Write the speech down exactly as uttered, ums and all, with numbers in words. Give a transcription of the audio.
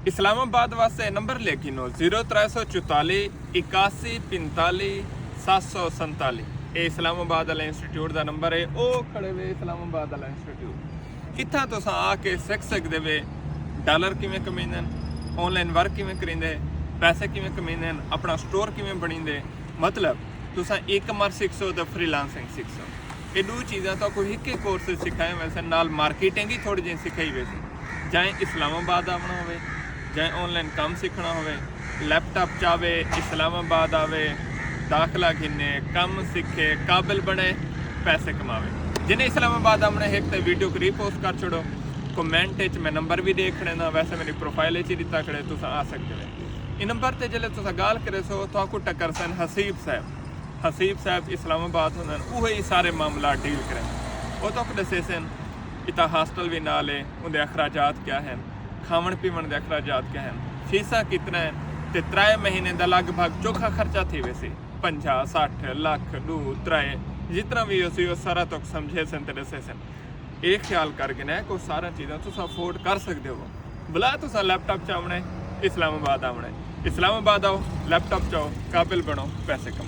اسلام آباد واسطے نمبر لکھ گھنو، زیرو ترے سو چوتالی اکاسی پنتالی ست سو سنتالی۔ اے اسلام آباد والے انسٹیٹیوٹ دا نمبر ہے۔ او کھڑے وے اسلام آباد والا انسٹیٹیوٹ۔ اتھاں تساں آ کے سکھ سکدے وے ڈالر کیویں کمیندن، آن لائن ورک کیویں کریندے، پیسے کیویں کمیندن، اپنا سٹور کیویں بنیندے۔ مطلب، تساں ای کامرس سکھ سو تے فری لانسنگ سکھ سو۔ اے ڈو چیزاں تہاکوں ہکے کورس وچ سکھائے ویسن، نال مارکیٹنگ ہی تھوڑی جہی سکھائی ویسی۔ جائیں اسلام آباد آونا ہوئے، جائیں آن لائن کم سکھنا ہوئے، لیپ ٹاپ چاوے، اسلام آباد آوے، داخلہ گھنے، کم سکھے، قابل بنے، پیسے کماوے۔ جنہیں اسلام آباد آونے، ہک تے ویڈیو کو ری پوسٹ کر چھوڑو، کمنٹ وچ میں نمبر بھی ڈیکھ کھڑے نا، ویسے میری پروفائل وچ ہی ڈتا کھڑے، تساں آ سکدے ہو۔ ان نمبر تے جلے تساں گال کرے سو، تہاکوں ٹکر سن حسیب صاحب۔ حسیب صاحب اسلام آباد ہوندن، اوہے ہی سارے معاملات ڈیل کرن۔ او تہاکوں ڈسیسن، اتھاں ہاسٹل وی نال ہے، اوندے اخراجات کیا ہن، کھاوݨ پیوݨ دے اخراجات کیا ہن، فیساں کتنا ہن، تے ترائے مہینے دا لگ بھگ چوکھا خرچہ تھی ویسی، پنجاہ، سٹھ، لکھ، ݙو، ترائے، جتنا وی ہوسی، او سارا تہاکوں سمجھیسن تے ڈسیسن۔ اے خیال کر گھنے کہ او سارا چیزاں تساں افورڈ کر سکدے ہو۔ بھلا تساں لیپ ٹاپ چاوݨے، اسلام آباد آوݨے۔ اسلام آباد آؤ، لیپ ٹاپ چاؤ، قابل بݨو، پیسے کماؤ۔